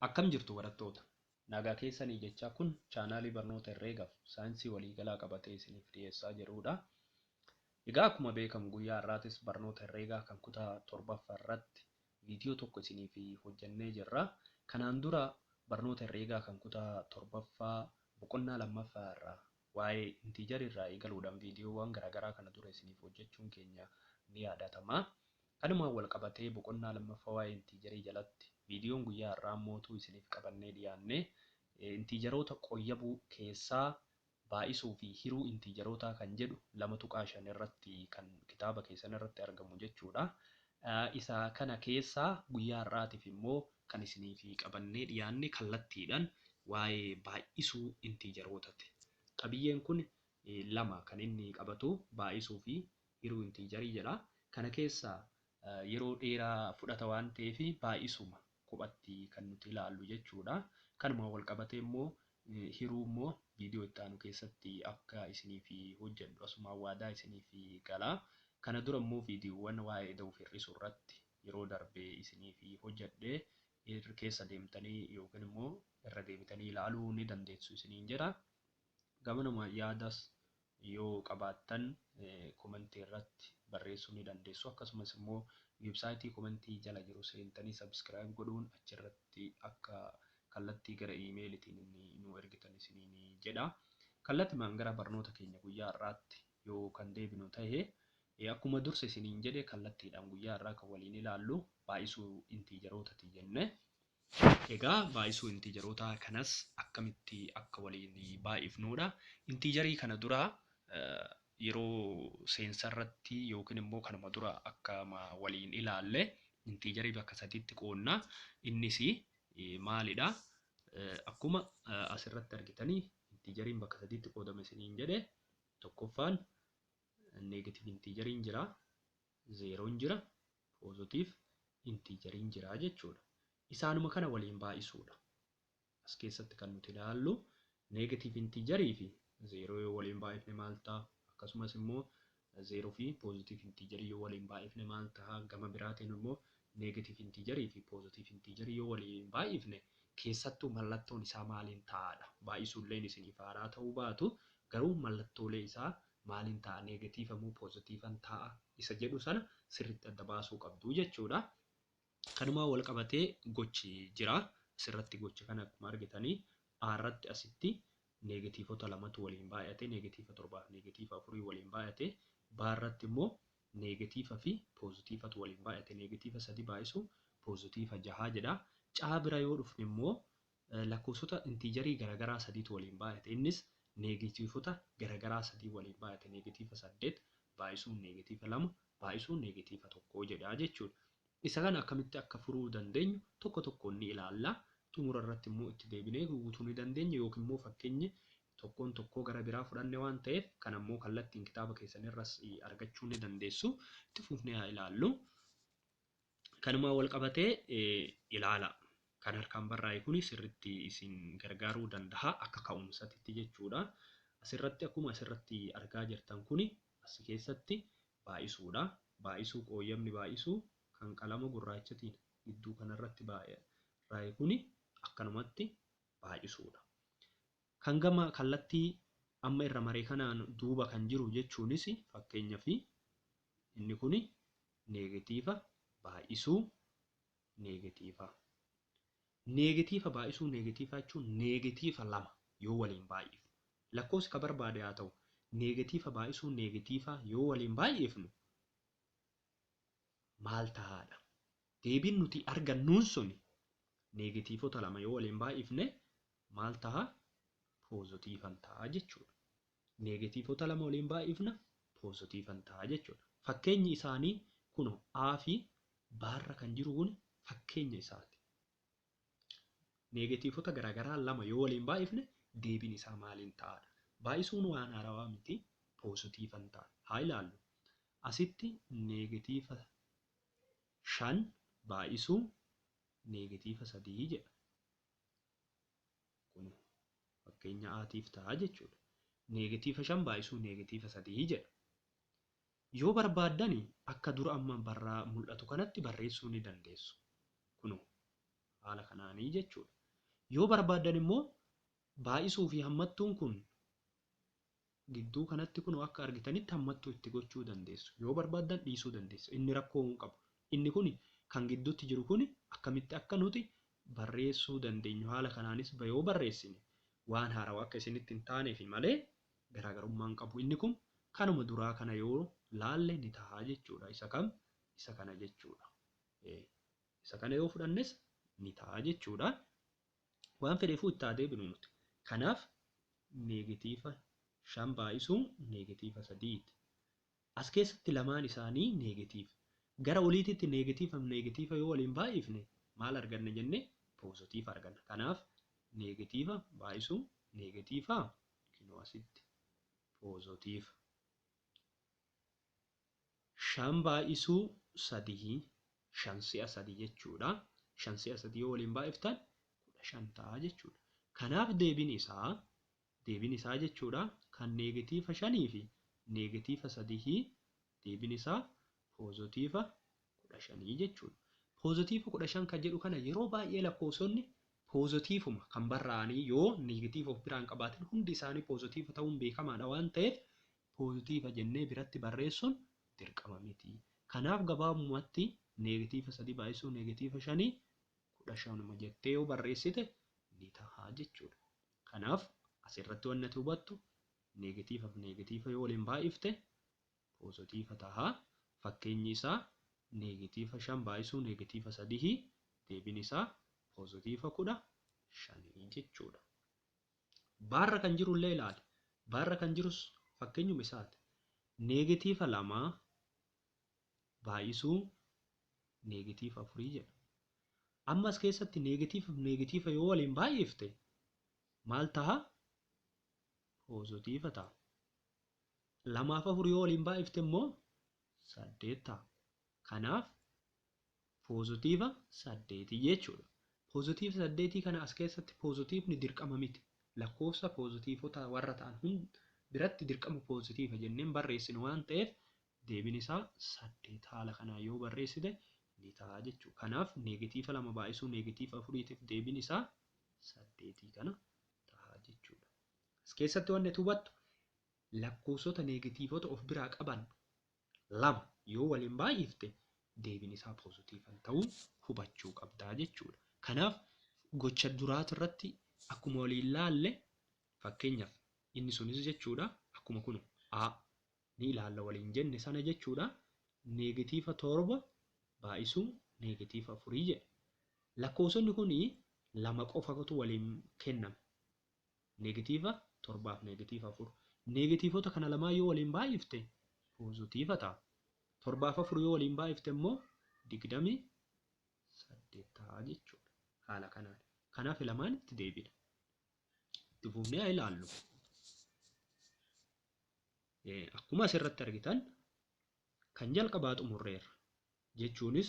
Akkam jirtu barattoota? Nagaa keessanii jechaa kun chaanaalii barnoota herreegaaf saayinsii waliigalaa qabatee isiniif dhiyeessaa jirudha. Egaa akkuma beekamu guyyaa har'aatis barnoota herreegaa kan kutaa torbaffaa irratti viidiyoo tokko isiniif hojjennee jirra. Kanaan dura barnoota herreegaa kan kutaa torbaffaa boqonnaa lammaffaa irraa waa'ee intiijarii irraa eegaluudhaan viidiyoowwan garaagaraa kana dura isiniif hojjechuun keenya ni yaadatama. Kanumaan wal qabatee boqonnaa lammaffaa waa'ee intiijarii jalatti viidiyoon guyyaa har'aa mootuu isiniif qabannee dhiyaanne intiijaroota qoyyabuu keessaa baay'isuu fi hiruu intiijarootaa kan jedhu 2.5 irratti kan kitaaba keessan irratti argamu jechuudha. Isa kana keessaa guyyaa har'aatiif immoo kan isiniif qabannee dhiyaanne kallattiidhaan waa'ee baay'isuu intiijarootaati. Qabiyyeen kun lama kan inni qabatu baay'isuu fi hiruu intiijarii jedha. Kana keessaa yeroo dheeraa fudhata waan ta'eef baay'isuma kophatti kan nuti ilaallu jechuudha. Kanuma wal qabatee immoo hiruu immoo viidiyoo itti aanu keessatti akka isiniif hojjedhu asumaan waadaa isiniif gala. Kana dura immoo viidiyoowwan waa'ee ida'uu fi hir'isuu irratti yeroo darbe isiniif hojjedhee keessa deemtanii yookiin immoo irra deebitanii ilaaluu ni dandeessu isiniin jedha. Gamanuma yaadas yoo qabaattan komentii irratti barreessuu ni dandeessu. Akkasumas immoo weebsaayitii komentii jala jiru seentanii sabskiraayib godhuun achirratti akka kallattii gara iimeelitiin inni nu ergitan isiniin jedha. Kallattiimaan gara barnoota keenya guyyaa har'aatti yoo kan deebinu ta'e akkuma dursa isiniin jedhe kallattiidhaan guyyaa har'aa kan waliin ilaallu baay'isuu intiijarootaati jenne. Egaa baay'isuu intiijarootaa kanas akkamitti akka waliin baay'ifnudha. Intiijarii kana dura yeroo seensarratti yookiin immoo kanuma dura akka waliin ilaalle intiijarii bakka sadiitti qoodna. Innis maalidha? Akkuma asirratti argitanii intiijariin bakka sadiitti qoodame isiniin jedhe tokkoffaan neegatiiv intiijariin jira, zeeroon jira, poozitiiv intiijariin jira jechuudha. Isaanuma kana waliin baay'isuudha. As keessatti kan nuti ilaallu neegatiiv intiijarii fi zeeroo yoo waliin baay'ifne maal ta'a? Akkasumas immoo zeeroo fi poozitiiv intiijarii yoo waliin baay'ifne maal ta'a? Gama biraatiin immoo neegatiiv intiijarii fi poozitiiv intiijarii yoo waliin baay'ifne keessattuu mallattoon isaa maaliin ta'aadha? Baay'isuulleen isiniif haaraa ta'uu baatu garuu mallattoolee isaa maaliin ta'a? Neegatiiva moo poozitiivan ta'a? Isa jedhu sana sirriitti adda baasuu qabdu jechuudha. Kanumaan wal qabatee gochi jira. Asirratti gocha kana akkuma argitanii A irratti asitti neegatiivota lamatu waliin baay'ate neegatiiva 7 fi neegatiiva 4 waliin baay'ate. B irratti immoo neegatiiva fi poozitiivatu waliin baay'ate neegatiiva 3 baay'isu poozitiiva 6 jedha. C bira yoo dhufne immoo lakkoofsota intiijarii garaagaraa sadiitu waliin baay'ate. Innis neegatiivota garaagaraa sadii waliin baay'ate neegatiiva 8 baay'isuun neegatiiva 2 baay'isuun neegatiiva 1 jedha jechuudha. Isa kana akkamitti akka furuu dandeenyu tokko tokkoon ni ilaalla. Xumura irratti immoo itti deebinee guutuu ni dandeenya yookiin immoo fakkeenyi tokkoon tokkoo gara biraa fudhanne waan ta'eef kan ammoo kallattiin kitaaba keessan irras argachuu ni dandeessu. Itti fufnee haa ilaallu. Kanumaan wal qabatee ilaala. Kan harkaan barraa'e kuni sirriitti isin gargaaruu danda'a akka ka'umsatitti jechuudha. Asirratti akkuma asirratti argaa jirtan kuni as keessatti baay'isuudha. Baay'isuu qooyyamni baay'isuu kan qalama gurraachatiin gidduu kanarratti baay'ee kuni akkanumatti baay'isuudha. Kan gama kallattii amma irra maree kanaan duuba kan jiru jechuunis fakkeenyaaf inni kuni neegatiiva baay'isuu neegatiiva. Neegatiiva baay'isuu neegatiiva jechuun neegatiiva 2 yoo waliin baay'ifnu. Lakkoofsi ka barbaade haa ta'u neegatiiva baay'isuu neegatiiva yoo waliin baay'ifnu maal ta'aadha? Deebiin nuti argannuun suni neegatiivota 2 yoo waliin baay'ifne maal ta'a? Poozitiivan ta'a jechuudha. Neegatiivota 2 waliin baay'ifna poozitiivan ta'a jechuudha. Fakkeenyi isaanii kunoo A fi B irra kan jiru kun fakkeenya isaati. Neegatiivota garaagaraa 2 yoo waliin baay'ifne deebiin isaa maaliin ta'aadha? Baay'isuun waan haarawaa miti, poozitiivan ta'a. Haa ilaallu. Asitti neegatiiva 5 baay'isuu neegatiiva 3 jedha. Kun fakkeenya A'tiif ta'a jechuudha. Neegatiiva 5 baay'isuu neegatiiva 3 jedha. Yoo barbaaddani akka dura amma barraa mul'atu kanatti barreessuu ni dandeessu. Kunoo Haala kanaanii jechuudha. Yoo barbaaddan immoo baay'isuu fi hammattuun kun gidduu kanatti kun akka argitanitti hammattuu itti gochuu dandeessu. Yoo barbaaddan dhiisuu dandeessu. Inni rakkoo hin qabu. Inni kun kan gidduutti jiru kun akkamitti akka nuti barreessuu dandeenyu haala kanaanis yoo barreessine waan haarawaa akka isinitti hin taaneef malee garaagarummaa hin qabu. Inni kun kanuma duraa kana yoo laalle ni ta'a jechuudha. Isa kam? Isa kana jechuudha. Isa kana yoo fudhannes ni ta'a jechuudha. Waan fedheefuu itti haa deebinu nuti. Kanaaf neegatiiva 5 baay'isuu neegatiiva 3ti. As keessatti lamaan isaanii neegatiiva. Gara oliititti neegatiiva neegatiiva yoo waliin baay'ifne maal arganna jenne poozitiiva arganna. Kanaaf neegatiiva baay'isuu neegatiiva kinoo asitti poozitiiva. 5 baay'isuu 3 5 si'a 3 jechuudha. 5 si'a 3 yoo waliin baay'iftan 15 ta'a jechuudha. Kanaaf deebiin isaa jechuudha kan neegatiiva 5 fi neegatiiva 3 deebiin isaa poozitiiva 15 jechuudha. Poozitiiva 15 kan jedhu kana yeroo baay'ee lakkoofsonni poozitiifuma kan barraa'anii yoo neegatiiva of biraan qabaatin hundi isaanii poozitiiva ta'uun beekamaadha waan ta'eef poozitiiva jennee biratti barreessuun dirqama miti. Kanaaf gabaabumatti neegatiiva 3 baay'isuu neegatiiva 5 15 jettee yoo barreessite ni ta'a jechuudha. Kanaaf asirratti wanti ati hubattu neegatiiva fi neegatiiva yoo waliin baay'ifte poozitiiva ta'a. Fakkeenyi isaa neegatiiva 5 baay'isuu neegatiiva 3 deebiin isaa poozitiiva 15 jechuudha. Baarra kan jiru illee ilaali. Baarra kan jirus fakkeenyuma isaati. Neegatiiva 2 baay'isuu neegatiiva 4 jedha. Ammas keessatti neegatiiva fi neegatiiva yoo waliin baay'ifte maal ta'a? Poozitiiva ta'a. 2 fi 4 yoo waliin baay'ifte immoo 8 ta'a. Kanaaf poozitiiva 8 jechuudha. Poozitiiva 8 kana as keessatti poozitiivni dirqama miti. Lakkoofsa poozitiivota warra ta'an hunda biratti dirqama poozitiiva jenneen barreessinu waan ta'eef deebiin isaa 8 haala kanaan yoo barreessite ni ta'a jechuudha. Kanaaf neegatiiva 2 baay'isuu neegatiiva 4tiif deebiin isaa 8 kana ta'a jechuudha. As keessatti wanti ati hubattu lakkoofsota neegatiivota of biraa qaban 2 yoo waliin baay'ifte deebiin isaa poozitiiva ta'uu hubachuu qabdaa jechuudha. Kanaaf gocha duraati irratti akkuma waliin laalle fakkeenyaaf inni sunis jechuudha akkuma kun A ni ilaalla waliin jenne sana jechuudha neegatiiva 7 baay'isuu neegatiiva 4 jedha. Lakkoofsonni kun 2 qofatu waliin kenname. Neegatiiva 7 fi neegatiiva 4. Neegatiivota kana lamaan yoo waliin baay'ifte poozitiiva ta'a. 7 fi 4 yoo waliin baay'ifte immoo 28 ta'a jechuudha. Haala kanaan. Kanaaf lamaan itti deebina. Itti fufnee haa ilaallu. Akkuma asirratti argitan kan jalqabaa xumurreerra jechuunis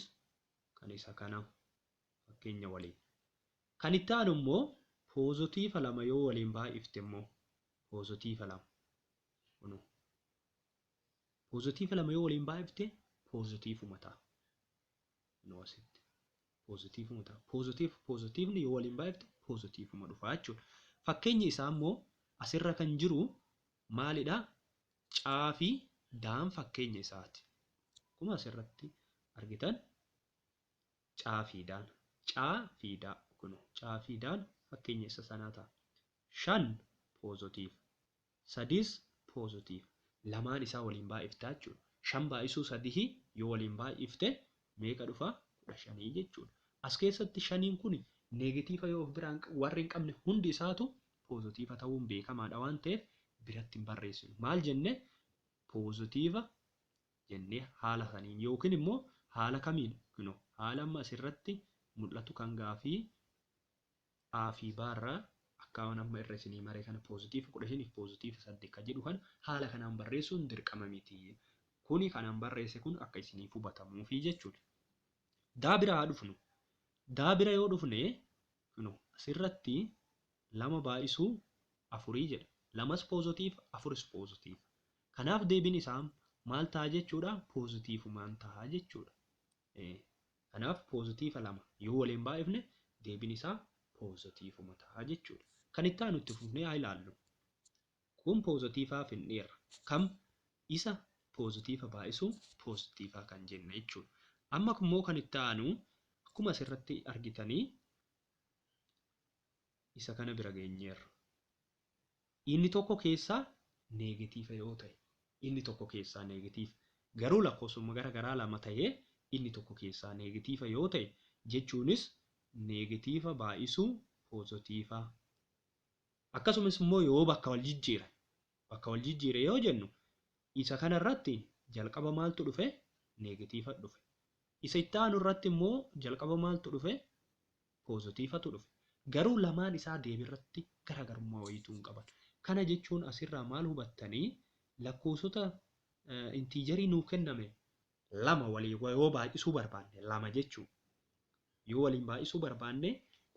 kan isa kana fakkeenya waliin. Kan itti aanu immoo poozitiiva 2 yoo waliin baay'ifte immoo poozitiiva 2. Kunoo. Poozitiiva 2 yoo waliin baay'ifte poozitiifuma ta'a. Kunoo asitti poozitiifuma ta'a. Poozitiif poozitiifni yoo waliin baay'ifte poozitiifuma dhufa jechuudha. Fakkeenyi isaa immoo asirra kan jiru maalidha? Caa fi daan fakkeenya isaati. Akkuma asirratti argitan caa fi daan. Caa fi daa kunoo caa fi daan fakkeenya isa sanaa ta'a. 5 poozitiiva. 3 poozitiiva. Lamaan isaa waliin baay'iftaa jechuudha. 5 baay'isuu 3 yoo waliin baay'ifte meeqa dhufa? 15 jechuudha. As keessatti 5 kun neegatiiva yoo of biraan warri hin qabne hundi isaatu poozitiiva ta'uun beekamaadha waan ta'eef biratti hin barreessinu. Maal jenne? Poozitiiva jennee haala saniin yookiin immoo haala kamiin kunoo haala amma asirratti mul'atu kan gaafii A fi B irraa akka waan amma irra isinii maree kana poozitiiva 15 fi poozitiiva 8 kan jedhu kana haala kanaan barreessuun dirqama miti. Kuni kanaan barreesse kun akka isiniif hubatamuufi jechuudha. Daa bira haa dhufnu. Daa bira yoo dhufne kunoo asirratti 2 baay'isuu 4 jedha. 2 poozitiiva 4 poozitiiva. Kanaaf deebiin isaa maal ta'a jechuudha? Poozitiifumaan ta'a jechuudha. Kanaaf poozitiiva 2 yoo waliin baay'ifne Deebiin isaa poozitiivuma ta'a jechuudha. Kan itti aanu itti fufnee haa ilaallu. Kun poozitiivaa finneerra. Kam isa poozitiiva baay'isuu poozitiivaa kan jenne jechuudha. Amma immoo kan itti aanu akkuma asirratti argitanii isa kana bira geenyeerra. Inni tokko keessaa neegatiiva yoo ta'e, inni tokko keessaa neegatiiva. Garuu lakkoofsuma gara garaa lama ta'ee inni tokko keessaa neegatiiva yoo ta'e jechuunis neegatiiva baay'isuu poozitiivaa. Akkasumas immoo yoo bakka wal jijjiire, bakka wal jijjiire yoo jennu isa kanarratti jalqaba maaltu dhufe? Neegatiiva dhufe. Isa itti aanu irratti immoo jalqaba maaltu dhufe? Poozitiivatu dhufe. Garuu lamaan isaa deebiirratti garaagarummaa wayiituu hin qaban. Kana jechuun asirraa maal hubattanii lakkoofsota intiijarii nuu kenname lama waliin yoo baay'isuu barbaanne lama jechuudha. Yoo waliin baay'isuu barbaanne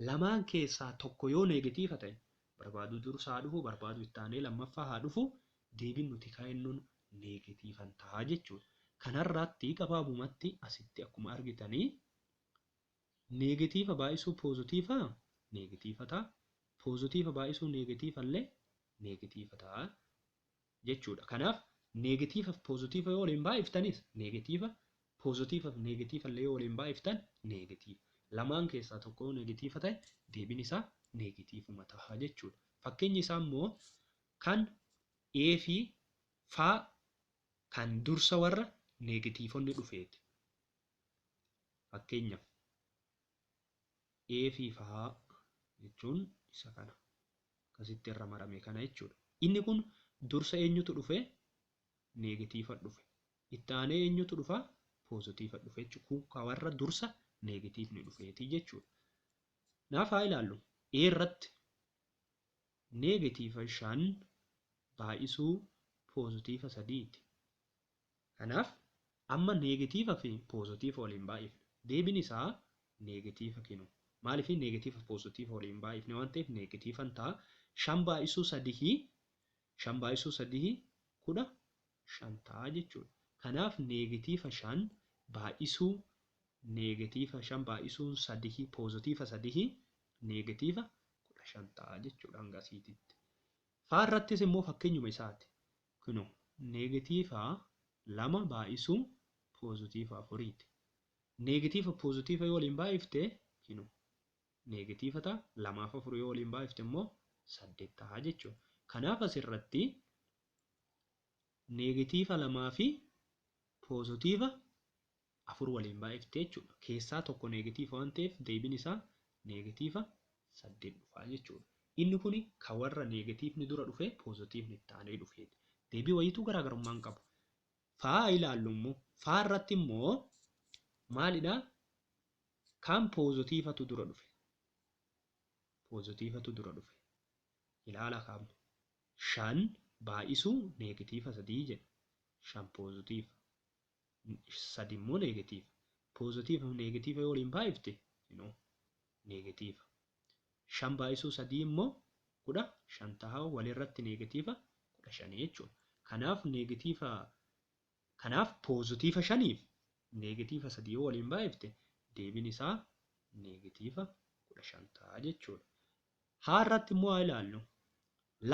lamaan keessaa tokko yoo neegatiiva ta'e barbaadu dursa haa dhufu, barbaadu itti aanee lammaffaa haa dhufu, deebiin nuti kaa'ennuun neegatiivan ta'a jechuudha. Kanarratti gabaabumatti asitti akkuma argitanii neegatiiva baay'isuu poozitiivaa neegatiiva ta'a. Poozitiiva baay'isuu neegatiiva illee neegatiiva ta'a jechuudha. Kanaaf neegatiiva fi poozitiiva yoo waliin baay'iftanis neegatiiva, poozitiiva fi neegatiiva illee yoo waliin baay'iftan neegatiiva. Lamaan keessaa tokko yoo neegatiiva ta'e deebiin isaa neegatiivuma ta'a jechuudha. Fakkeenyi isaa immoo kan A fi F kan dursa warra neegatiivonni dhufeeti. Fakkeenyaaf A fi F jechuun isa kana akkasitti irra marame kana jechuudha. Inni kun dursa eenyutu dhufe? Neegatiiva dhufe. Itti aanee eenyutu dhufa? Poozitiiva dhufe jechuudha. Kun kan warra dursa neegatiivni dhufeeti jechuudha. Naaf haa ilaallu. A irratti neegatiiva 5 baay'isuu poozitiiva 3ti. Kanaaf amma neegatiiva fi poozitiiva waliin baay'ifna. Deebiin isaa neegatiiva kennu. Maaliif neegatiiva poozitiiva waliin baay'ifne waan ta'eef neegatiivan ta'a. 5 baay'isuu 3, 5 baay'isuu 3 15 ta'a jechuudha. Kanaaf neegatiiva 5 baay'isuu neegatiiva 5 baay'isuun 3 poozitiiva 3 neegatiiva 15 ta'a jechuudha hanga asiititti. Faarrattis immoo fakkeenyuma isaati. Kunoo neegatiiva 2 baay'isuu poozitiiva 4ti. Neegatiiva poozitiiva yoo waliin baay'ifte kunoo neegatiiva ta'a. 2 fi 4 yoo waliin baay'ifte immoo 8 ta'a jechuudha. Kanaaf asirratti neegatiiva 2 fi poozitiiva 4 waliin baay'ifte jechuudha. Keessaa tokko neegatiiva waan ta'eef deebiin isaa neegatiiva 8 dhufa jechuudha. Inni kun kan warra neegatiivni dura dhufe poozitiivni itti aanee dhufeeti. Deebii wayiituu garaagarummaa hin qabu. Faa ilaallu immoo faa irratti immoo maalidha? Kan poozitiivatu dura dhufe. Poozitiivatu dura dhufe. Ilaala kaabna. 5 baay'isuu neegatiiva 3 jedha. 5 poozitiiva. 3 immoo neegatiiva. Poozitiiva fi neegatiiva yoo waliin baay'ifte neegatiiva. 5 baay'isuu 3 immoo 15 ta'a walirratti neegatiiva 15 jechuudha. Kanaaf neegatiiva kanaaf poozitiiva 5 fi neegatiiva 3 yoo waliin baay'ifte deebiin isaa neegatiiva 15 ta'a jechuudha. Haa irratti immoo haa ilaallu.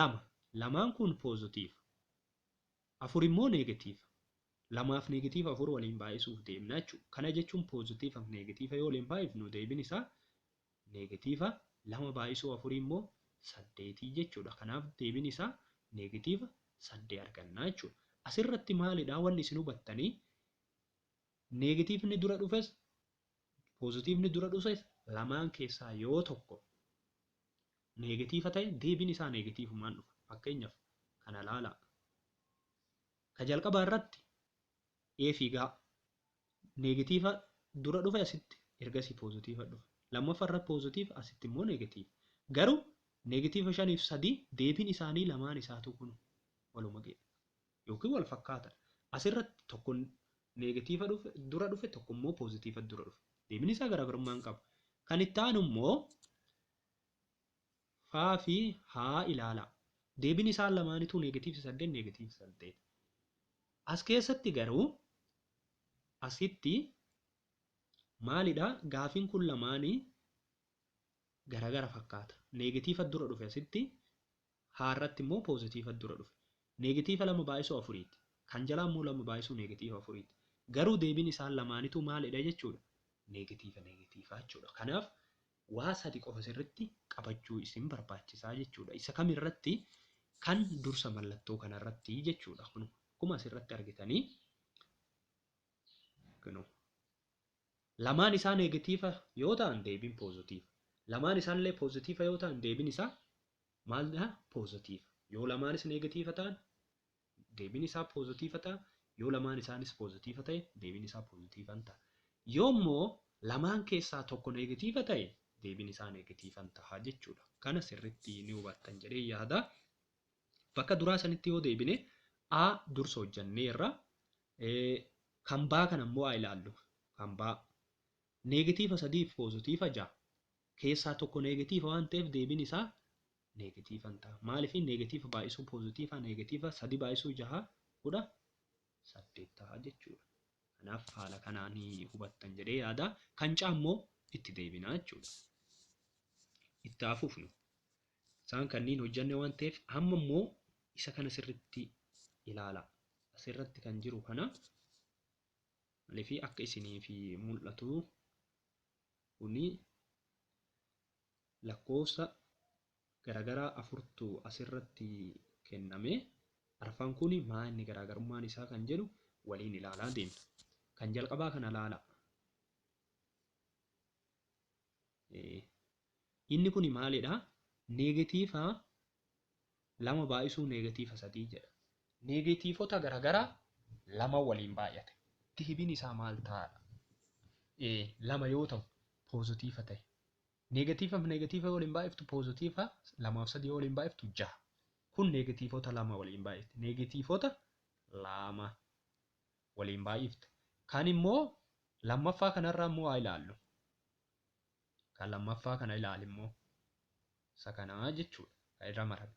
2 lamaan kun poozitiiva. 4 immoo neegatiiva. 2 fi neegatiiva 4 waliin baay'isuuf deemna jechuudha. Kana jechuun poozitiiva fi neegatiiva yoo waliin baay'ifnu deebiin isaa neegatiiva 2 baay'isuu 4 immoo 8 jechuudha. Kanaaf deebiin isaa neegatiiva 8 arganna jechuudha. Asirratti maalidha wanni isin hubattanii neegatiivni dura dhufes poozitiivni dura dhufes lamaan keessaa yoo tokko neegatiiva ta'e deebiin isaa neegatiivumaan dhufa. Fakkeenyaaf kana ilaalaa. Ka jalqabaa irratti A fi G neegatiiva dura dhufe asitti ergasii poozitiiva dhufe. Lammaffaa irratti poozitiiva asitti immoo neegatiiva. Garuu neegatiiva 5 fi 3 deebiin isaanii lamaan isaatu kun waluma ga'e yookiin wal fakkaatan. Asirratti tokko neegatiiva dhufe dura dhufe tokko immoo poozitiiva dura dhufe. Deebiin isaa garaagarummaa hin qabu. Kan itti aanu immoo faa fi haa ilaalaa. Deebiin isaan lamaanitu neegatiiva 8 neegatiiva 8. As keessatti garuu asitti maalidha gaafiin kun lamaanii Garagara fakkaata. Neegatiiva dura dhufe asitti, haarratti immoo poozitiiva dura dhufe. Neegatiiva 2 baay'isuu 4ti. Kan jalaa immoo 2 baay'isuu neegatiiva 4ti. Garuu deebiin isaan lamaanitu maalidha jechuudha? Neegatiiva neegatiiva jechuudha. Kanaaf waa sadi qofa sirriitti qabachuu isin barbaachisaa jechuudha. Isa kamirratti? Kan dursa mallattoo kanarratti jechuudha. Kun akkuma asirratti argitanii kunoo lamaan isaa neegatiiva yoo ta'an deebiin poozitiiva. Lamaan isaallee poozitiiva yoo ta'an deebiin isaa maalidha? Poozitiiva. Yoo lamaanis neegatiiva ta'an deebiin isaa poozitiiva ta'a. Yoo lamaan isaanis poozitiiva ta'e deebiin isaa poozitiiva ta'a. Yoo immoo lamaan keessaa tokko neegatiiva ta'e deebiin isaa neegatiiva ta'a jechuudha. Kana sirriitti ni hubattan jedhee yaada. Bakka duraa sanitti yoo deebine A dursa hojjanneerra. Kan baa kana immoo haa ilaallu. Kan baa neegatiiva 3 fi poozitiiva 6 keessaa tokko neegatiiva waan ta'eef deebiin isaa neegatiiva ta'a. Maaliif neegatiiva baay'isuu poozitiiva neegatiiva 3 baay'isuu 6 18 ta'a jechuudha. Kanaaf haala kanaan hubattan jedhee yaada. Kan caa immoo itti deebinaa jechuudha. Itti hafuufnu. Isaan kanneen hojjanne waan ta'eef amma immoo isa kana sirriitti ilaala. Asirratti kan jiru kana maaliif akka isiniif mul'atu kuni lakkoofsa garagaraa 4tu asirratti kenname. Arfan kuni maa inni garaagarummaan isaa kan jedhu waliin ilaalaa deemna. Kan jalqabaa kana ilaala. Inni kuni maalidha? Neegatiiva 2 baay'isuu neegatiiva 3 jedha. Neegatiivota garagaraa 2 waliin baay'ate. Deebiin isaa maal ta'a? 2 yoo ta'u poozitiiva ta'e. Neegatiiva fi neegatiiva waliin baay'iftu poozitiiva, 2 fi 3 waliin baay'iftu 6. Kun neegatiivota 2 waliin baay'ifte. Neegatiivota 2 waliin baay'ifte. Kan immoo lammaffaa kanarraa immoo haa ilaallu. Kan lammaffaa kana ilaali immoo isa kanaa jechuudha. Kan irra marame.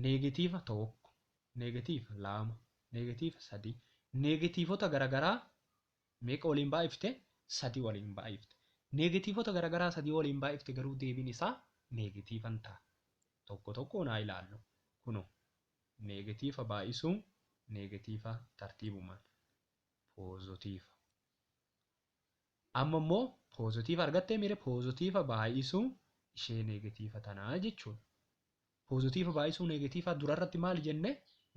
Neegatiiva 1, neegatiiva 2, neegatiiva 3. Neegatiivota garagaraa meeqa waliin baay'ifte? 3 waliin baay'ifte. Neegatiivota garagaraa 3 waliin baay'ifte garuu deebiin isaa neegatiivan ta'a. Tokko tokkoon haa ilaallu. Kunoo neegatiiva baay'isuu neegatiiva tartiibumaan poozitiiva. Amma immoo poozitiiva argattee miire poozitiiva baay'isuu ishee neegatiiva tanaa jechuudha. Poozitiiva baay'isuu neegatiiva durarratti maal jenne?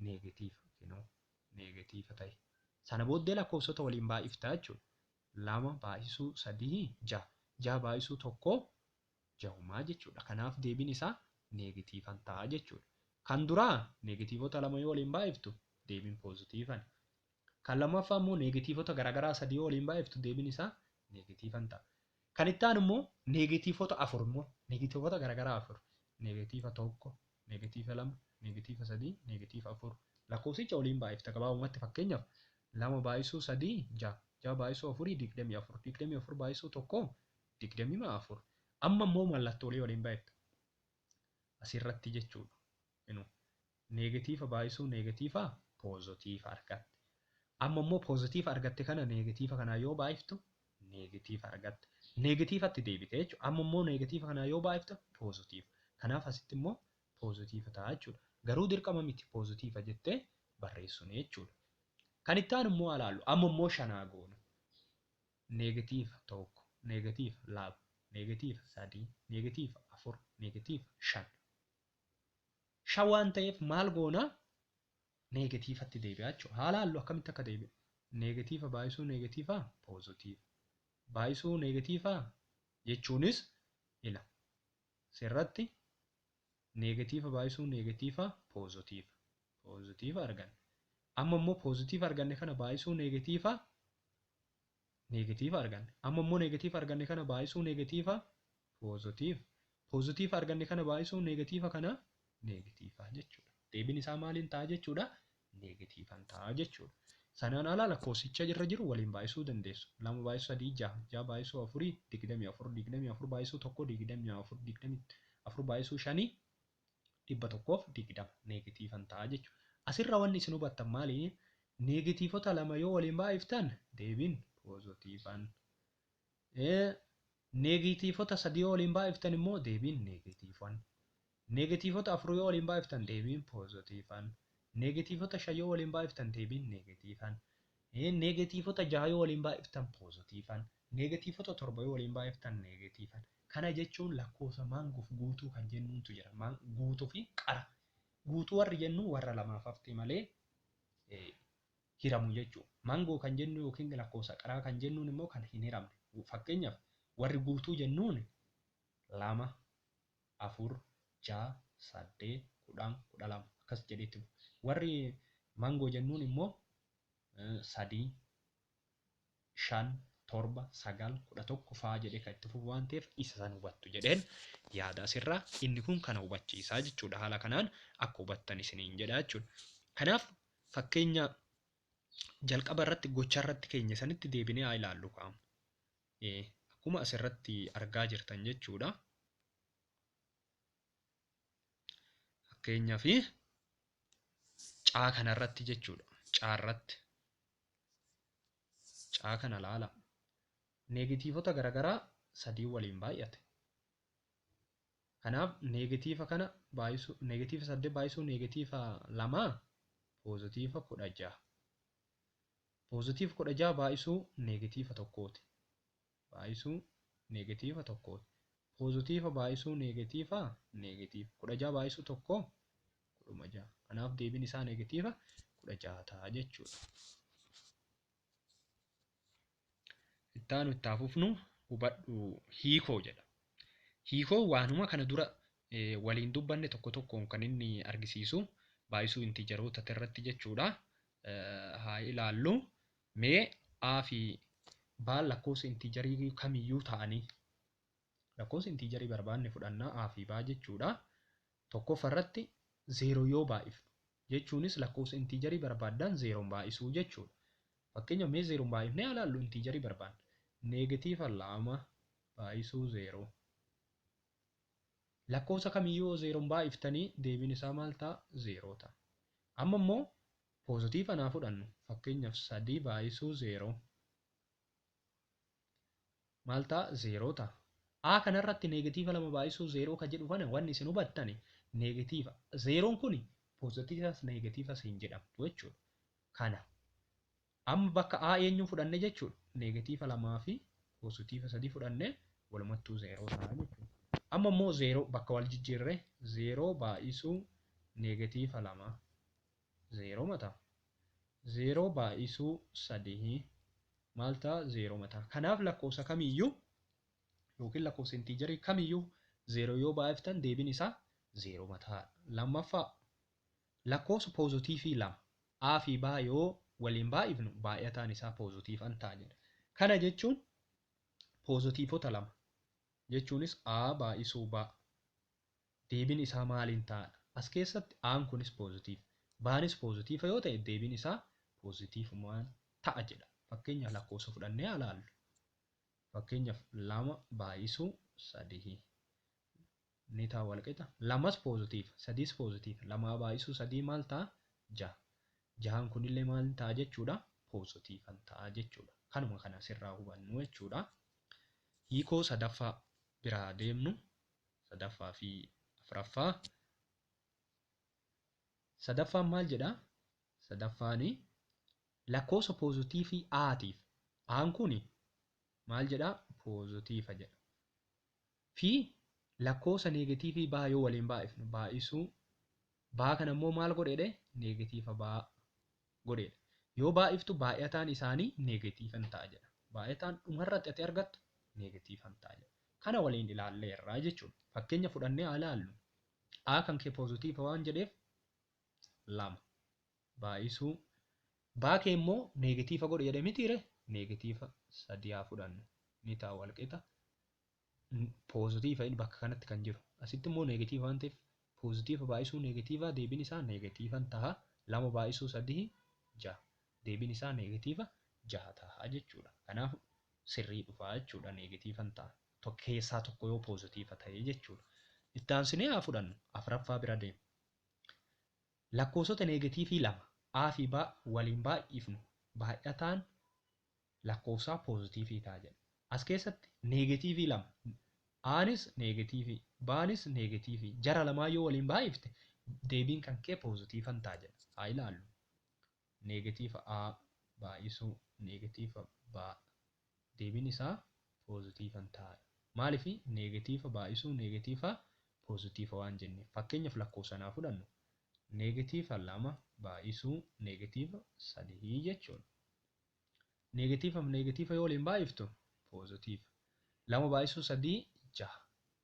Neegatiiva. Kunoo neegatiiva ta'e. Sana booddee lakkoofsota waliin baay'iftaa jechuudha. 2 baay'isuu 3 6. 6 baay'isuu 1 6 jechuudha. Kanaaf deebiin isaa neegatiivan ta'a jechuudha. Kan duraa neegatiivota 2 yoo waliin baay'iftu deebiin poozitiivan. Kan lammaffaa immoo neegatiivota garaagaraa 3 yoo waliin baay'iftu deebiin isaa neegatiivan ta'a. Kan itti aanu immoo neegatiivota 4 immoo neegatiivota garaagaraa 4. Neegatiiva 1, neegatiiva 2, neegatiiva 3, neegatiiva 4. Lakkoofsicha waliin baay'ifta gabaabumatti fakkeenyaaf 2 baay'isuu 3 6, 6 baay'isuu 4 24, 24 baay'isuu 1 24. Amma immoo mallattoolee waliin baay'ifta. Asirratti jechuudha. Inuu neegatiiva baay'isuu neegatiiva poozitiiva argatte. Amma immoo poozitiiva argatte kana neegatiiva kanaa yoo baay'iftu neegatiiva argatte. Neegatiivatti deebite jechuudha. Amma immoo neegatiiva kanaa yoo baay'iftu poozitiiva. Kanaaf asitti immoo poozitiiva ta'a jechuudha. Garuu dirqama miti poozitiiva jettee barreessuun jechuudha. Kan itti aanu immoo ilaallu. Amma immoo 5 goonu. Neegatiiva 1, neegatiiva 2, neegatiiva 3, neegatiiva 4, neegatiiva 5. 5 waan ta'eef maal goona? Neegatiivatti deebi'a jechuudha. Haa ilaallu akkamitti akka deebi'u. Neegatiiva baay'isuu neegatiiva poozitiiva. Baay'isuu neegatiiva jechuunis ila. Sirratti neegatiiva baay'isuu neegatiiva poozitiiva. Poozitiiva arganne. Amma immoo poozitiiva arganne kana baay'isuu neegatiiva neegatiiva arganne. Amma immoo neegatiiva arganne kana baay'isuu neegatiiva poozitiiva. Poozitiiva arganne kana baay'isuu neegatiiva kana neegatiiva jechuudha. Deebiin isaa maaliin ta'a jechuudha? Neegatiivan ta'a jechuudha. Sanaan ala lakkoofsicha irra jiru waliin baay'isuu dandeessu. 2 baay'isuu 3 6, 6 baay'isuu 4 24, 24 baay'isuu 1 24, 24 baay'isuu 5 120 neegatiivan ta'a jechuudha. Asirra wanni isin hubattan maali? Neegatiivota 2 yoo waliin baay'iftan deebiin poozitiivan. Neegatiivota 3 yoo waliin baay'iftan immoo deebiin neegatiifan. Neegatiivota 4 yoo waliin baay'iftan deebiin poozitiifan. Neegatiivota 5 yoo waliin baay'iftan deebiin neegatiifan. Neegatiivota 6 yoo waliin baay'iftan poozitiifan. Neegatiivota 7 yoo waliin baay'iftan neegatiifan. Kana jechuun lakkoofsa maangoof guutuu kan jennuuntu jira. Guutuu fi qara. Guutuu warri jennu warra lamaaf hafte malee hiramu jechuudha. Maangoo kan jennu yookiin lakkoofsa qaraa kan jennuun immoo kan hin hiramne. Fakkeenyaaf warri guutuu jennuun 2, 4, 6, 8, 10, 12 akkas jedhetti. Warri maangoo jennuun immoo 3, 5, 7, 9, 11 fa'aa jedhee kan itti fufu waan ta'eef isa san hubattu jedheen yaada asirraa inni kun kana hubachiisaa jechuudha. Haala kanaan akka hubattan isiniin jedha jechuudha. Kanaaf fakkeenya jalqaba irratti gocha irratti keenya sanitti deebinee haa ilaallu qaama. Akkuma asirratti argaa jirtan jechuudha. Fakkeenyaaf caa kanarratti jechuudha. Caa irratti. Caa kana ilaala. Neegatiivota garaagaraa 3 waliin baay'ate. Kanaaf neegatiiva kana baay'isuu neegatiiva 8 baay'isuu neegatiiva 2 poozitiiva 16. Poozitiiva 16 baay'isuu neegatiiva 1ti. Baay'isuu neegatiiva 1ti. Poozitiiva baay'isuu neegatiiva neegatiiva 16 baay'isuu 1 16. Kanaaf deebiin isaa neegatiiva 16 ta'a jechuudha. Itti aanu itti hafuufnu hubadhu hiikoo jedha. Hiikoo waanuma kana dura waliin dubbanne tokko tokkoon kan inni argisiisu baay'isuu intiijaroota irratti jechuudha. Haa ilaallu. Mee A fi B lakkoofsa intiijarii kamiyyuu ta'anii lakkoofsa intiijarii barbaanne fudhannaa A fi B jechuudha. Tokkoffaa irratti 0 yoo baay'ifnu jechuunis lakkoofsa intiijarii barbaaddan 0 baay'isuu jechuudha. Fakkeenyaaf mee 0 baay'ifnee haa ilaallu intiijarii barbaanne. Neegatiiva 2 baay'isuu 0. Lakkoofsa kamiyyuu 0 baay'iftanii deebiin isaa maal ta'a? 0 ta'a. Amma immoo poozitiiva naa fudhannu. Fakkeenyaaf 3 baay'isuu 0. Maal ta'a? 0 ta'a. A kanarratti neegatiiva 2 baay'isuu 0 kan jedhu kana wanni isin hubattani neegatiiva. 0 kun poozitiivas neegatiivas hin jedhamtu jechuudha. Kana. Amma bakka A eenyuun fudhanne jechuudha. Neegatiiva 2 fi poozitiiva 3 fudhanne walumattuu 0 ta'a jechuudha. Amma immoo 0 bakka wal jijjiirre 0 baay'isuu neegatiiva 2 0 mataa. 0 baay'isuu 3 maal ta'a? 0 mataa. Kanaaf lakkoofsa kamiyyuu yookiin lakkoofsa intiijarii kamiyyuu 0 yoo baay'iftan deebiin isaa 0 mataa. Lammaffaa lakkoofsa poozitiivii 2 A fi B yoo waliin baay'ifnu baay'ataan isaa poozitiifan ta'a jedha. Kana jechuun poozitiivota 2 jechuunis A baay'isuu B deebiin isaa maaliin ta'adha? As keessatti A'n kunis poozitiiva, B'nis poozitiiva yoo ta'e deebiin isaa poozitiifumaan ta'a jedha. Fakkeenyaaf lakkoofsa fudhannee haa ilaallu. Fakkeenyaaf 2 baay'isuu 3 ni ta'a walqixa. 2s poozitiiva, 3s poozitiiva. 2 baay'isuu 3 maal ta'a? 6. 6 kunillee maal ta'a jechuudha? Poozitiifan ta'a jechuudha. Kanuma kana asirraa hubannu jechuudha. Hiikoo sadaffaa biraa deemnu. Sadaffaa fi afuraffaa. Sadaffaan maal jedhaa? Sadaffaan lakkoofsa poozitiivii A'tiif. A'n kun maal jedhaa? Poozitiiva jedha. Fi lakkoofsa neegatiivii B yoo waliin baay'ifnu baay'isuu B kana immoo maal godheedha? Neegatiiva B godheedha. Yoo baay'iftu baay'ataan isaanii neegatiifan ta'a jedha. Baay'ataan dhumarratti ati argattu neegatiifan ta'a jedha. Kana waliin ilaalleerra jechuudha. Fakkeenya fudhannee haa ilaallu. A kan kee poozitiiva waan jedheef 2 baay'isuu B kee immoo neegatiiva godhe jedhee mitiire neegatiiva 3 haa fudhannu ni ta'a walqixa. Poozitiiva inni bakka kanatti kan jiru. Asitti immoo neegatiiva waan ta'eef poozitiiva baay'isuu neegatiiva deebiin isaa neegatiifan ta'a. 2 baay'isuu 3 6 deebiin isaa neegatiiva 6 ta'a jechuudha. Kanaaf sirrii dhufaa jechuudha neegatiifan ta'a. Keessaa tokko yoo poozitiiva ta'e jechuudha. Itti aansinee haa fudhannu. Afuraffaa bira deemu. Lakkoofsota neegatiivii 2 A fi B waliin baay'ifnu baay'ataan lakkoofsaa poozitiivii ta'a jedha. As keessatti neegatiivii lama. Aanis neegatiivii, baanis neegatiivii. Jara lamaa yoo waliin baay'ifte deebiin kan kee poozitiifan ta'a jedha. Haa ilaallu. Neegatiiva A baay'isuu neegatiiva B. Deebiin isaa poozitiifan ta'a. Maaliif neegatiiva baay'isuu neegatiiva poozitiiva waan jenneef. Fakkeenyaaf lakkoofsa naa fudhannu. Neegatiiva 2 baay'isuu neegatiiva 3 jechuudha. Neegatiiva fi neegatiiva yoo waliin baay'iftu poozitiiva. 2 baay'isuu 3 6.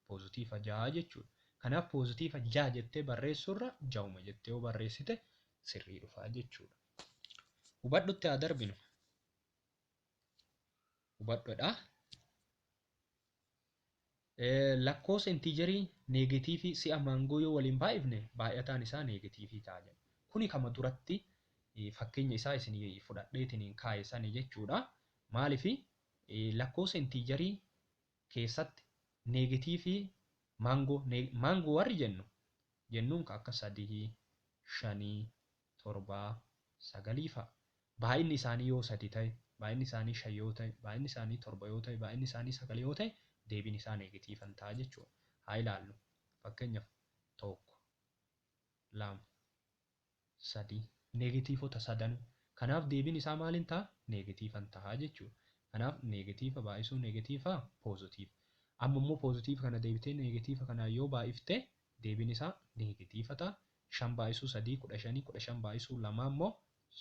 Poozitiiva 6 jechuudha. Kanaaf poozitiiva 6 jettee barreessuurra 6 jettee yoo barreessite sirrii dhufaa jechuudha. Hubadhutti haa darbinu. Hubadhuudha. Lakkoofsa intiijarii neegatiivii si'a maangoo yoo waliin baay'ifne baay'ataan isaa neegatiivii ta'a jedha. Kuni kama duratti fakkeenya isaa isin fudhadheetiin kaa'e sani jechuudha. Maaliif lakkoofsa intiijarii keessatti neegatiivii maangoo warri jennuun akka 3, 5, 7, 9 fa'a. Baay'inni isaanii yoo 3 ta'e, baay'inni isaanii 5 yoo ta'e, baay'inni isaanii 7 yoo ta'e, baay'inni isaanii 9 yoo ta'e deebiin isaa neegatiifan ta'a jechuudha. Haa ilaallu. Fakkeenyaaf 1, 2, 3 neegatiivota sadanuu. Kanaaf deebiin isaa maaliin ta'a? Neegatiifan ta'a jechuudha. Kanaaf neegatiiva baay'isuu neegatiiva poozitiiva. Amma immoo poozitiiva kana deebitee neegatiiva kanaan yoo baay'ifte deebiin isaa neegatiiva ta'a. 5 baay'isuu 3 15, 15 baay'isuu 2 immoo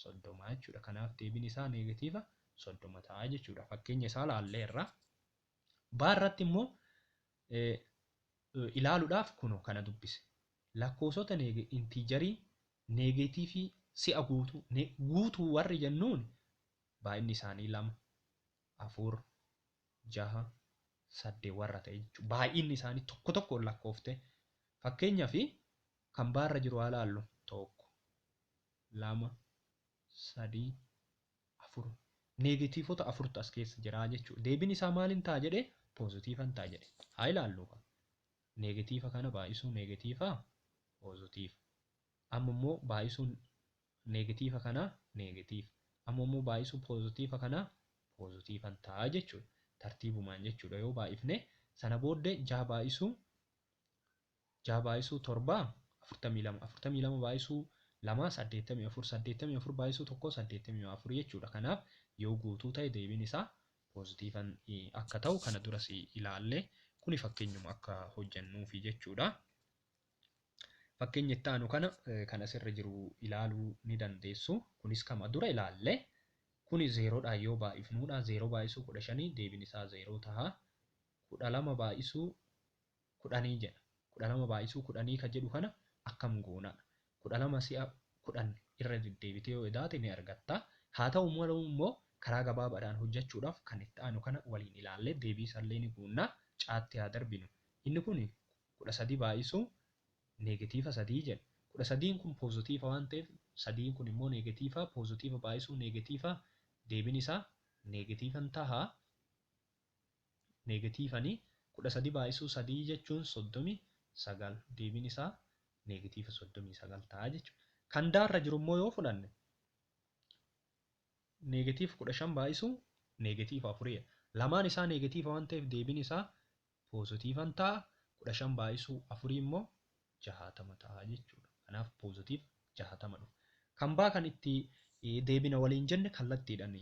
30 jechuudha. Kanaaf deebiin isaa neegatiiva 30 ta'a jechuudha. Fakkeenya isaa laalleerra. Baarratti immoo ilaaluudhaaf kunoo kana dubbise. Lakkoofsota intiijarii neegatiivii si'a guutuu warri jennuun baay'inni isaanii 2, 4, 6, 8 warra ta'e jechuudha. Baay'inni isaanii tokko tokkoon lakkoofte. Fakkeenyaaf kan baarra jiru haa ilaallu. 1, 2, 3, 4. Neegatiivota 4tu as keessa jira jechuudha. Deebiin isaa maaliin ta'a jedhee? Poozitiifan ta'a jedhe. Haa ilaallu. Neegatiiva kana baay'isuu neegatiiva poozitiiva. Amma immoo baay'isuun neegatiiva kana neegatiiva. Amma immoo baay'isuu poozitiiva kana poozitiifan ta'a jechuudha. Tartiibumaan jechuudha yoo baay'ifne sana booddee 6 baay'isuu 6 baay'isuu 7 42, 42 baay'isuu 2 84, 84 baay'isuu 1 84 jechuudha. Kanaaf yoo guutuu ta'e deebiin isaa poozitiifan akka ta'u kana duras ilaalle. Kuni fakkeenyuma akka hojjennuufi jechuudha. Fakkeenya itti aanu kana kan asirra jiru ilaaluu ni dandeessu. Kunis kama dura ilaalle. Kuni 0dhaan yoo baay'ifnuudha. 0 baay'isuu 15 deebiin isaa 0 ta'a. 12 baay'isuu 10 jedha. 12 baay'isuu 10 kan jedhu kana akkam goonaadha. 12 si'a 10 irra deddeebitee yoo idaate ni argatta. Haa ta'u malee immoo karaa gabaabaadhaan hojjechuudhaaf kan itti aanu kana waliin ilaallee deebii isaallee ni guunna. Caatti haa darbinu. Inni kun 13 baay'isuu neegatiiva 3 jedha. 13 kun poozitiiva waan ta'eef 3 kun immoo neegatiiva, poozitiiva baay'isuu neegatiiva deebiin isaa neegatiifan ta'a. Neegatiifanii 13 baay'isuu 3 jechuun 39 deebiin isaa neegatiiva 39 ta'a jechuudha. Kan daarra jiru immoo yoo fudhanne neegatiiva 15 baay'isuu neegatiiva 4. Lamaan isaa neegatiiva waan ta'eef deebiin isaa poozitiifan ta'a. 15 baay'isuu 4 immoo 60 ta'a jechuudha. Kanaaf poozitiiva 60 dhufa. Kan baa kan itti deebina waliin jenne kallattiidhaan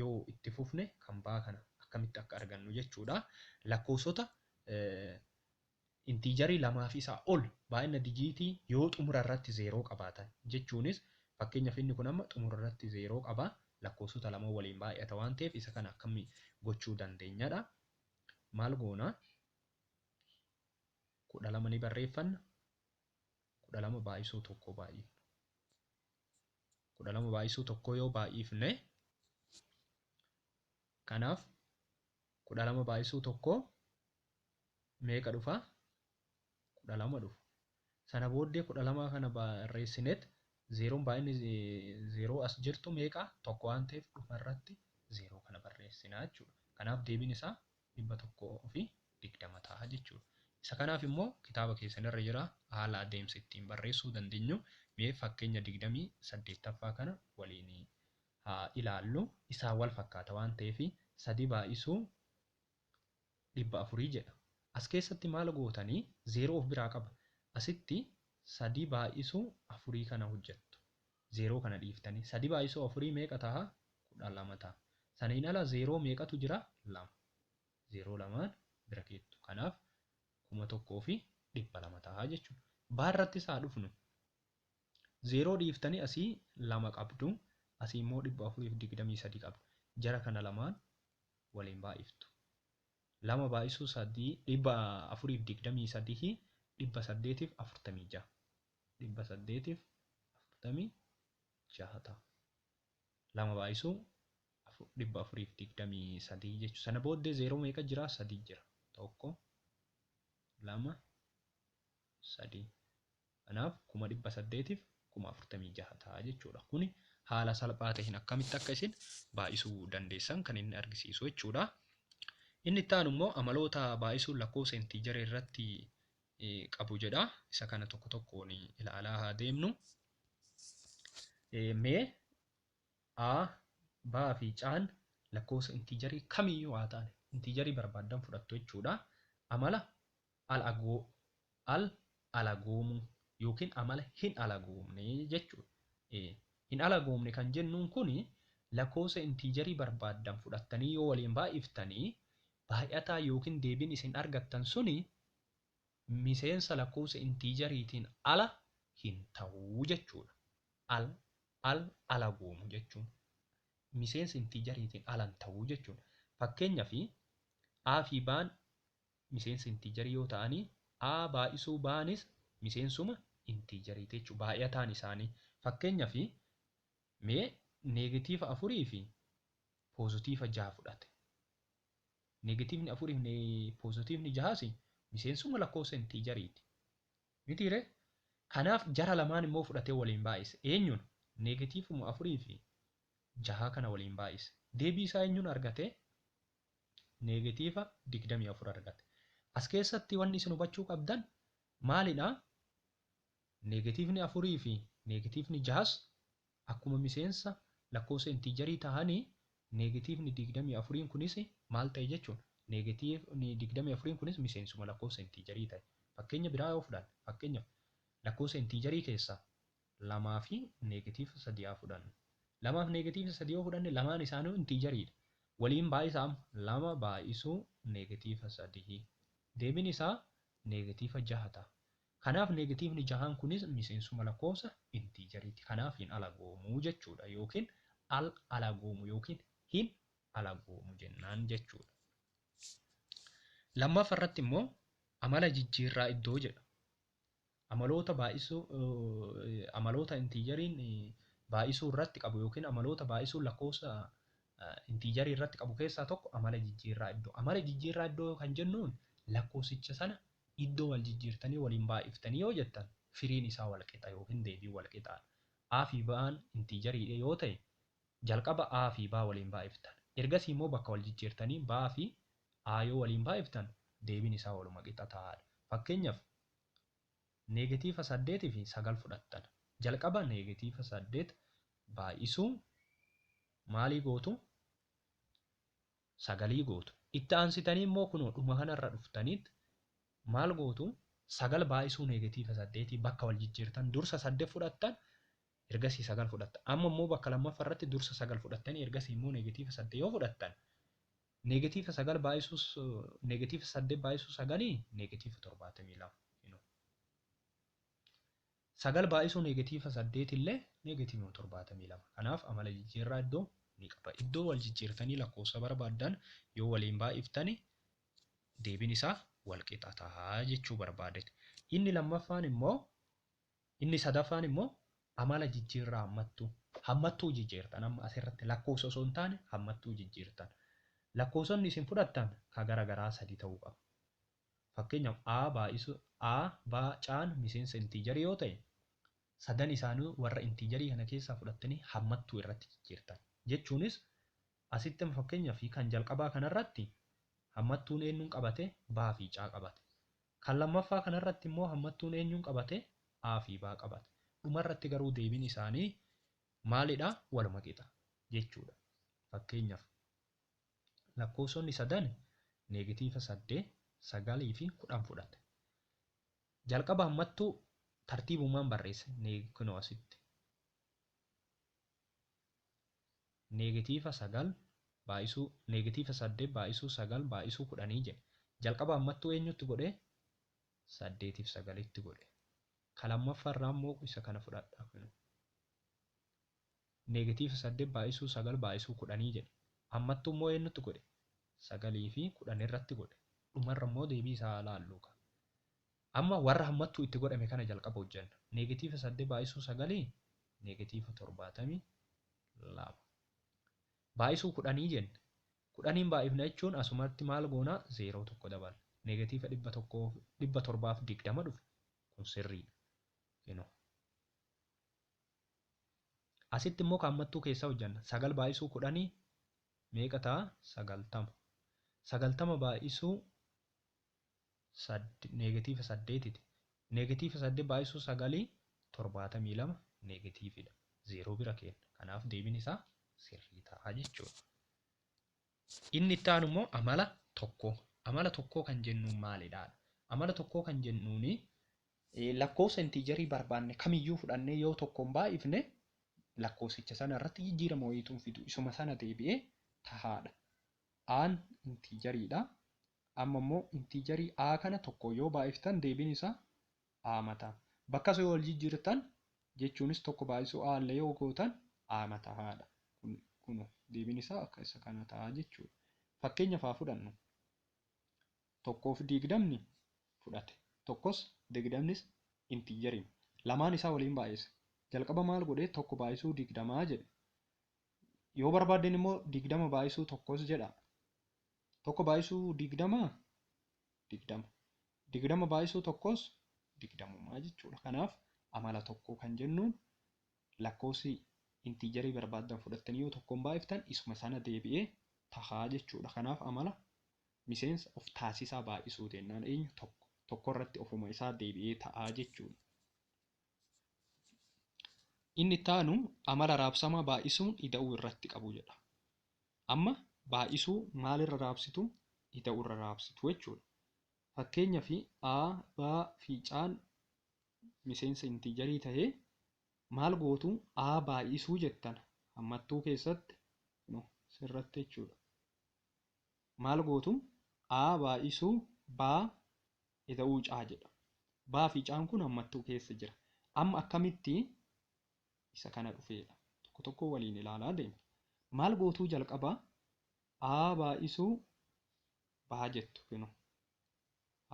yoo itti fufne kan baa kana akkamitti akka argannu jechuudha. Lakkoofsota intiijarii 2 fi isaa ol baay'ina dijiitii yoo xumura irratti 0 qabaatan jechuunis fakkeenyaaf inni kun amma xumura irratti 0 qaba. Lakkoofsota lama waliin baay'ata waan ta'eef isa kana akkamii gochuu dandeenyadha. Maal goona? 12 ni barreeffanna. 12 baay'isuu 1 baay'ifna. 12 baay'isuu 1 yoo baay'ifne kanaaf 12 baay'isuu 1 meeqa dhufa? 12 dhufa. Sana booddee 12 kana barreessineet 0 baay'inni 0 as jirtu meeqa? 1 waan ta'eef dhuma irratti 0 kana barreessinaa jechuudha. Kanaaf deebiin isaa 120 ta'a jechuudha. Isa kanaaf immoo kitaaba keessan irra jira haala adeemsa ittiin barreessuu dandeenyu. Mee fakkeenya 28ffaa kana waliin haa ilaallu. Isaa wal fakkaata waan ta'eef 3 baay'isuu 400 jedha. As keessatti maal gootanii 0 of biraa qaba. Asitti 3 baay'isuu 4 kana hojjettu. 0 kana dhiiftanii 3 baay'isuu 4 meeqa ta'a? 12 ta'a. Saniin ala 0 meeqatu jira? 2. 0 lamaan bira keettu. Kanaaf 1200 ta'a jechuudha. Baarrattis haa dhufnu. 0 dhiiftanii asii 2 qabdu. Asii immoo 423 qabdu. Jara kana lamaan waliin baay'iftu. 2 baay'isuu 3 423 846. 846 ta'a. 2 baay'isuu 423 jechuudha. Sana booddee 0 meeqa jira? 3 jira. 1 2 3. Kanaaf 846,046 ta'a jechuudha. Kuni haala salphaa ta'een akkamitti akka isin baay'isuu dandeessan kan inni argisiisu jechuudha. Inni itti aanu immoo amaloota baay'isuun lakkoofsa intiijarii irratti qabu jedha. Isa kana tokko tokkoon ilaalaa haa deemnu. Mee A, B fi C'n lakkoofsa intiijarii kamiyyuu haa ta'an intiijarii barbaaddan fudhattu jechuudha. Amala al alagoomuu yookiin amala hin alagoomne jechuudha. Hin alagoomne kan jennuun kuni lakkoofsa intiijarii barbaaddan fudhattanii yoo waliin baay'iftanii baay'ataa yookiin deebiin isin argattan suni miseensa lakkoofsa intiijariitiin ala hin ta'uu jechuudha. Al alagoomu jechuun miseensa intiijariitiin ala hin ta'uu jechuudha. Fakkeenyaaf A fi B'n miseensa intiijarii yoo ta'anii A baay'isuu B'nis miseensuma intiijariiti jechuudha. Baay'ataan isaanii. Fakkeenyaaf mee neegatiiva 4 fi poozitiiva 6 fudhate. Neegatiivni 4 fi poozitiivni 6 miseensuma lakkoofsa intiijariiti. Mitiiree? Kanaaf jara lamaan immoo fudhatee waliin baay'ise. Eenyuun? Neegatiivuma 4 fi 6 kana waliin baay'ise. Deebii isaa eenyuun argate? Neegatiiva 24 argate. As keessatti wanni isin hubachuu qabdan maalidha? Neegatiivni 4 fi neegatiivni 6 akkuma miseensa lakkoofsa intiijarii ta'anii neegatiivni 24 kunis maal ta'e jechuudha? Neegatiivni 24 kunis miseensuma lakkoofsa intiijarii ta'e. Fakkeenya biraa yoo fudhanne, fakkeenyaaf lakkoofsa intiijarii keessaa 2 fi neegatiiva 3 haa fudhannu. 2 fi neegatiiva 3 yoo fudhanne lamaan isaanii intiijariidha. Waliin baay'isaa 2 baay'isuu neegatiiva 3. Deebiin isaa neegatiiva 6 ta'a. Kanaaf neegatiivni 6 kunis miseensuma lakkoofsa intiijariiti. Kanaaf hin alagoomuu jechuudha yookiin al alagoomu yookiin hin alagoomu jennaan jechuudha. Lammaffaa irratti immoo amala jijjiirraa iddoo jedha. Amaloota baay'isuu amaloota intiijariin baay'isuu irratti qabu yookiin amaloota baay'isuu lakkoofsa intiijarii irratti qabu keessaa tokko amala jijjiirraa iddoo. Amala jijjiirraa iddoo kan jennuun lakkoofsicha sana iddoo wal jijjiirtanii waliin baay'iftanii yoo jettan firiin isaa wal qixa yookiin deebii wal qixaadha. A fi B'n intiijarii yoo ta'e jalqaba A fi B waliin baay'iftan. Ergasii immoo bakka wal jijjiirtanii B fi A yoo waliin baay'iftan deebiin isaa waluma qixa ta'aadha. Fakkeenyaaf neegatiiva 8 fi 9 fudhattan. Jalqaba neegatiiva 8 baay'isuu maalii gootu? 9 gootu. Itti aansitanii immoo kunoo dhuma kanarra dhuftaniit maal gootu? 9 baay'isuu neegatiiva 8 bakka wal jijjiirtan dursa 8 fudhattan ergasii 9 fudhattan. Amma immoo bakka lammaffaa irratti dursa 9 fudhattanii ergasii immoo neegatiiva 8 yoo fudhattan neegatiiva 9 baay'isuu neegatiiva 8 baay'isuu 9 neegatiiva 72. 9 baay'isuu neegatiiva 8 illee neegatiiva 72. Kanaaf amala jijjiirraa iddoo ni qaba. Iddoo wal jijjiirtanii lakkoofsa barbaaddan yoo waliin baay'iftani deebiin isaa wal qixa ta'a jechuu barbaadeeti. Inni lammaffaan immoo inni sadaffaan immoo amala jijjiirraa hammattuu. Hammattuu jijjiirtan amma asirratti lakkoofsa osoo hin taane hammattuu jijjiirtan. Lakkoofsonni isin fudhattan ka gara garaa 3 ta'uu qaba. Fakkeenyaaf A baay'isuu A B C'n miseensa intiijarii yoo ta'e sadan isaanii warra intiijarii kana keessaa fudhattanii hammattuu irratti jijjiirtan. Jechuunis asitti fakkeenyaaf kan jalqabaa kanarratti hammattuun eenyuun qabate? B fi C qabate. Kan lammaffaa kanarratti immoo hammattuun eenyuun qabate? A fi B qabate. Dhumarratti garuu deebiin isaanii maalidha? Waluma qixa jechuudha. Fakkeenyaaf lakkoofsonni sadan Neegatiiva 8, 9 fi 10 fudhate. Jalqaba hammattuu tartiibumaan barreesse kunoo asitti. Neegatiiva 9 baay'isuu neegatiiva 8 baay'isuu 9 baay'isuu 10 jedhe. Jalqaba hammattuu eenyutti godhe? 8 fi 9tti godhe. Ka lammaffaarraa immoo isa kana fudhadha. Neegatiiva 8 baay'isuu 9 baay'isuu 10 jedhe. Hammattuu immoo eenyutti godhe? 9 fi 10 irratti godhe. Dhumarra immoo deebii isaa laallu. Amma warra hammattuu itti godhame kana jalqaba hojjenna. Neegatiiva 8 baay'isuu 9 neegatiiva 72. Baay'isuu 10 jenne. 10 baay'ifna jechuun asumatti maal goona? 0 tokko dabala. Neegatiiva 720 dhufe. Kun sirriidha. Kunoo. Asitti immoo kan hammattuu keessaa hojjenna. 9 baay'isuu 10 meeqa ta'a? 90. 90 baay'isuu neegatiiva 8ti. Neegatiiva 8 baay'isuu 9 72 neegatiividha. 0 bira kenna. Kanaaf deebiin isaa sirrii ta'a jechuudha. Inni itti aanu immoo amala tokkoo. Amala tokkoo kan jennuun maalidha? Amala tokkoo kan jennuuni lakkoofsa intiijarii barbaanne kamiyyuu fudhannee yoo tokkoon baay'ifne lakkoofsicha sana irratti jijjiirama wayiitu hin fidu. Isuma sana deebi'ee tahaadha. Aan intiijariidha. Amma immoo intiijarii A kana tokko yoo baay'iftan deebiin isaa A mataa. Bakka isa yoo wal jijjiirtan jechuunis tokko baay'isuu A illee yoo gootan A mataadha. Kun deebiin isaa akka isa kana ta'a jechuudha. Fakkeenyaaf haa fudhannu. 1 fi 20 fudhate. Tokkos 20nis intiijarii. Lamaan isaa waliin baay'ise. Jalqaba maal godhee? 1 baay'isuu 20 jedhe. Yoo barbaadden immoo 20 baay'isuu tokkos jedha. 1 baay'isuu 20 20. 20 baay'isuu tokkos 20 jechuudha. Kanaaf amala tokkoo kan jennuun lakkoofsi intiijarii barbaaddan fudhattanii yoo tokkoon baay'iftan isuma sana deebi'ee tahaa jechuudha. Kanaaf amala miseensa of taasisaa baay'isuu jennaan eenyu tokko. Tokko irratti ofuma isaa deebi'ee ta'aa jechuudha. Inni itti aanu amala raabsamaa baay'isuun ida'uu irratti qabu jedha. Amma baay'isuu maalirra raabsitu? Ida'uu irra raabsitu jechuudha. Fakkeenyaaf A, B fi C'n miseensa intiijarii ta'ee maal gootu? A baay'isuu jettan hammattuu keessatti sirratti jechuudha. Maal gootu? A baay'isuu B ida'uu C jedha. B fi C'n kun hammattuu keessa jira. Amma akkamitti isa kana dhufeedha. Tokko tokko waliin ilaalaa deema. Maal gootuu jalqaba? A baay'isuu B jettu kunoo.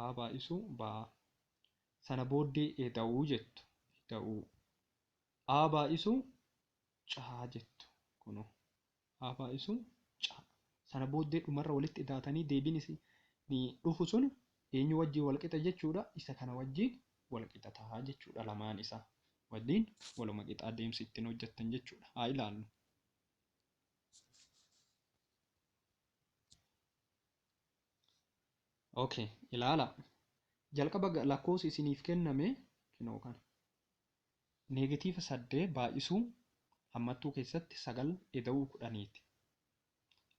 A baay'isuu B. Sana booddee ida'uu jettu. Ida'uu. A baay'isuu C jettu kunoo. A baay'isuu C. Sana booddee dhumarra walitti idaatanii deebiin isin dhufu sun eenyu wajjin wal qixa jechuudha. Isa kana wajjin wal qixa ta'a jechuudha lamaan isaa. Waliin waluma qixa adeemsi ittiin hojjettan jechuudha. Haa ilaallu. Okay, ilaala. Jalqaba lakkoofsi isiniif kenname kinoo kana. Neegatiiva 8 baay'isuu hammattuu keessatti 9 ida'uu 10ti.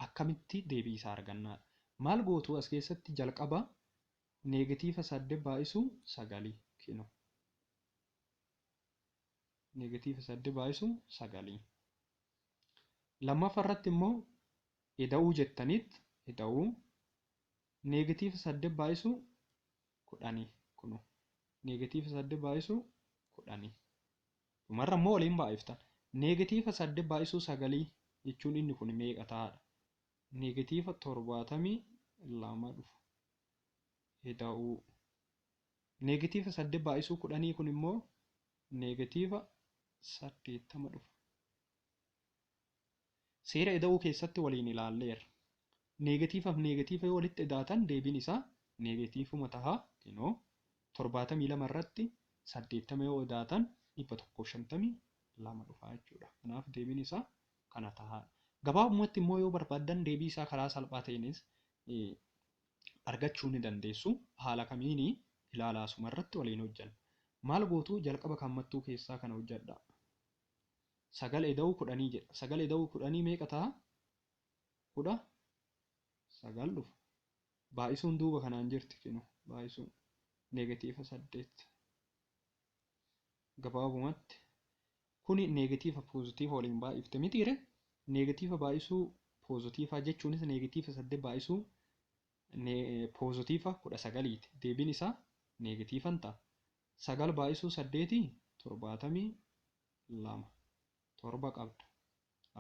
Akkamitti deebii isaa argannaadha? Maal gootu as keessatti jalqaba neegatiiva 8 baay'isuu 9 kinoo. Neegatiiva 8 baay'isuu 9. Lammaffaa irratti immoo ida'uu jettaniit ida'uu neegatiiva 8 baay'isuu 10 kunoo. Neegatiiva 8 baay'isuu 10. Dhumarra immoo waliin baay'iftan. Neegatiiva 8 baay'isuu 9 jechuun inni kun meeqa ta'aadha? Neegatiiva 72 dhufa. Ida'uu. Neegatiiva 8 baay'isuu 10 kun immoo neegatiiva 80 dhufa. Seera ida'uu keessatti waliin ilaalleerra. Neegatiivaaf neegatiiva yoo walitti idaatan deebiin isaa neegatiifuma ta'a. Kinoo 72 irratti 80 yoo idaatan 152 dhufa jechuudha. Kanaaf deebiin isaa kana ta'a. Gabaabumatti immoo yoo barbaaddan deebii isaa karaa salphaa ta'eenis argachuu ni dandeessu. Haala kamiini ilaalaa asuma irratti waliin hojjenna. Maal gootu jalqaba kan hammattuu keessaa kana hojjedha. 9 ida'uu 10 jedha. 9 ida'uu 10 meeqa ta'a? 19 dhufa. Baay'isuun duuba kanaan jirti kinu baay'isuun neegatiiva 8. Gabaabumatti kuni neegatiiva poozitiiva waliin baay'ifte mitiire neegatiiva baay'isuu poozitiivaa jechuunis neegatiiva 8 baay'isuu poozitiiva 19ti. Deebiin isaa neegatiivan ta'a. 9 baay'isuu 8 72 7 qabda.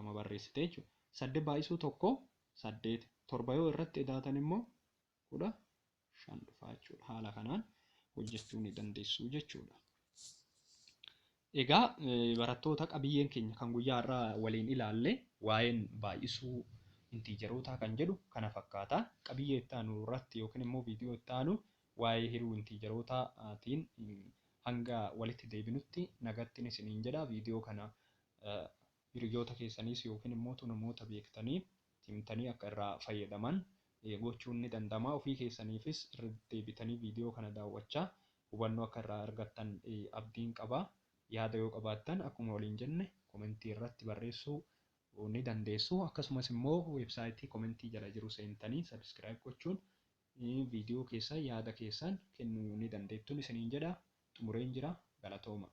2 barreessite jechuudha. 8 baay'isuu 1 8 7 yoo irratti edaatan immoo 15 dhufa jechuudha. Haala kanaan hojjechuu ni dandeessu jechuudha. Egaa barattoota qabiyyeen keenya kan guyyaa har'aa waliin ilaalle waa'een baay'isuu intiijarootaa kan jedhu kana fakkaata. Qabiyyee itti aanu irratti yookiin immoo viidiyoo itti aanu waa'ee hiruu intiijarootaatiin hanga walitti deebinutti nagattiin isiniin jedha. Viidiyoo kana hiriyoota keessaniis yookiin immoo namoota beektanii himtanii akka irraa fayyadaman gochuun ni danda'ama. Ofii keessaniifis irra deebitanii viidiyoo kana daawwachaa hubannoo akka irraa argattan abdiin qaba. Yaada yoo qabaattan akkuma waliin jenne komentii irratti barreessuu ni dandeessu. Akkasumas immoo weebsaayitii komentii jala jiru seentanii sabiskiraayib gochuun viidiyoo keessan yaada keessan kennuu ni dandeettuun isiniin jedha. Xumureen jira. Galatooma.